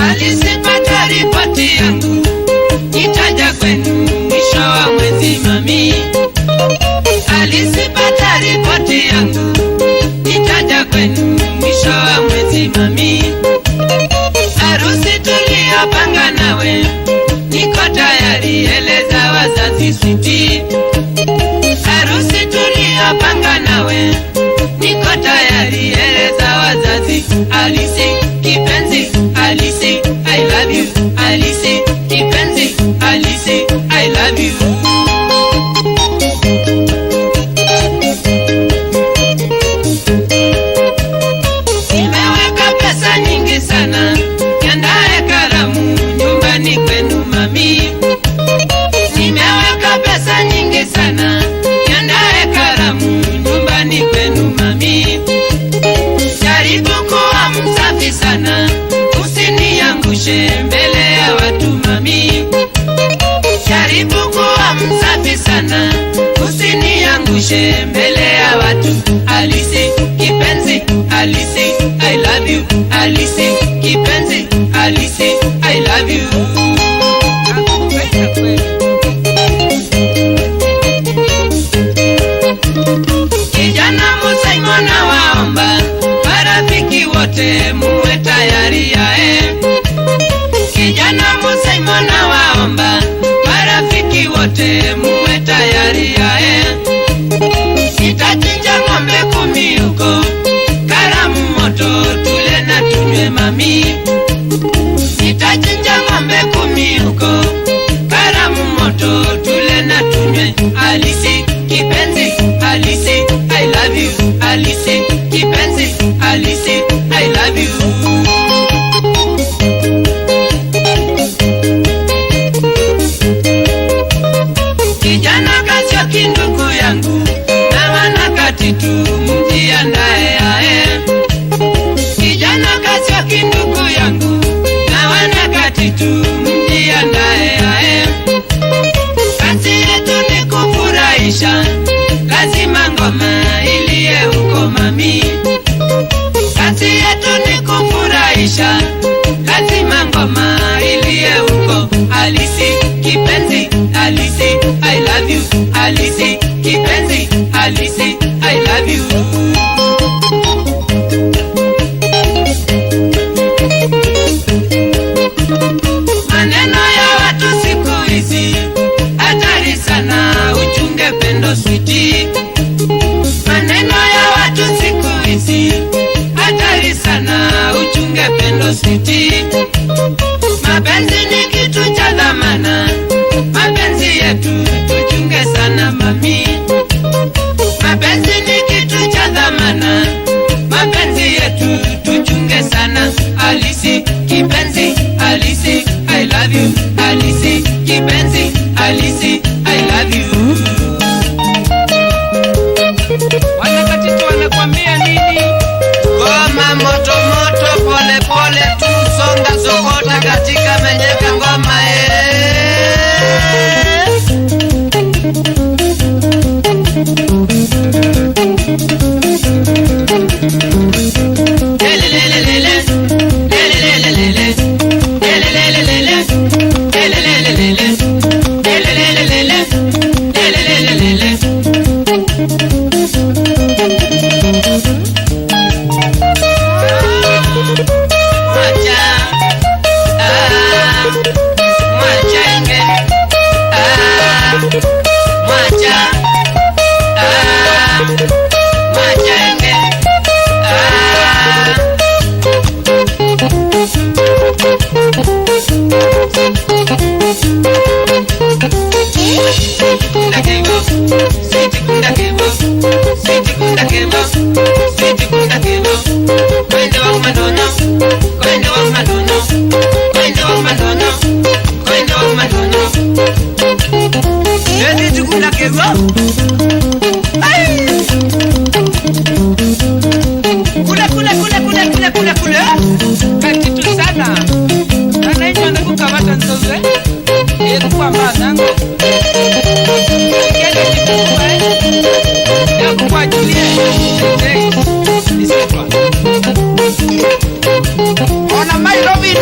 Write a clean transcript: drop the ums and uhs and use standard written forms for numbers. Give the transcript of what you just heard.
Alisipata ripoti yangu, nitaja kwenu mwisho wa mwezi mami. Alisipata ripoti yangu, nitaja kwenu mwisho wa mwezi mami. Harusi tuliyopanga nawe, niko tayari, eleza wazazi switi. Harusi tuliyopanga nawe, niko tayari, eleza wazazi. Alisi kipenzi, Alisi I love you, Alisi kipenzi, Alisi I love you. Nimeweka pesa nyingi sana, niandae karamu nyumbani kwenu mami. Nimeweka pesa nyingi sana, niandae karamu nyumbani kwenu mami. Jaribu kuwa msafi sana, usiniangushe mbele ya watu mami. Jaribu kuwa msafi sana, usiniangushe mbele ya watu. Alisi kipenzi, Alisi I love you, Alisi kipenzi, Alisi I love you. Nakupenda kweli. Kijana Musaimona waomba marafiki wote muwe tayari yae. Kijana Musaimona waomba marafiki wote muwe tayari yae. Nitachinja ng'ombe 10 huko, karamu moto tule na tunywe mami. Nitachinja ng'ombe 10 huko, karamu moto tule na tunywe. Alisi kipenzi, Alisi I love you, Alisi kipenzi, Alisi I love you. Kijana Kasioki ndugu yangu, na wanakatitu mjiandae ae. Kijana Kasioki ndugu yangu, na wanakatitu mjiandae ae. Kazi yetu ni kufurahisha, lazima ngoma iliye huko mami. Kazi yetu ni kufurahisha, lazima ngoma iliye huko. Alisi kipenzi, Alisi I love you, Alisi kipenzi, Alisi I love you. Maneno ya watu siku hizi hatari sana, uchunge pendo switi. Maneno ya watu siku hizi hatari sana, uchunge pendo switi. Mapenzi ni kitu cha dhamana, mapenzi yetu tuchunge sana mami. Mapenzi ni kitu cha dhamana, mapenzi yetu tuchunge sana. Alisi kipenzi, Alisi I love you, Alisi kipenzi, Alisi I love you. Wanakatitu wanakwambia nini? Ngoma moto moto, pole pole tu, songa sokota katika menyeka ngoma Lelelelelele, lelelelelele, lelelelelele, lelelelelele, lelelelelele, lelelelelele. Mwacha, ah, mwacha inge, ah, mwacha, ah, mwacha inge, ah. Kunda kebo, siti kunda kebo, siti kunda kebo, siti kunda kebo. Kwende wa madono, kwende wa madono, kwende wa madono, kwende wa madono. Eti chikunda kebo. Ai! Kule kule kule kule kule kule kule. Katitu sana. Pata nzovu eh? Ekuwa mbanango. Kende kikuwa eh? Ekuwa julie. Hey, isitwa. Ona Nairobi.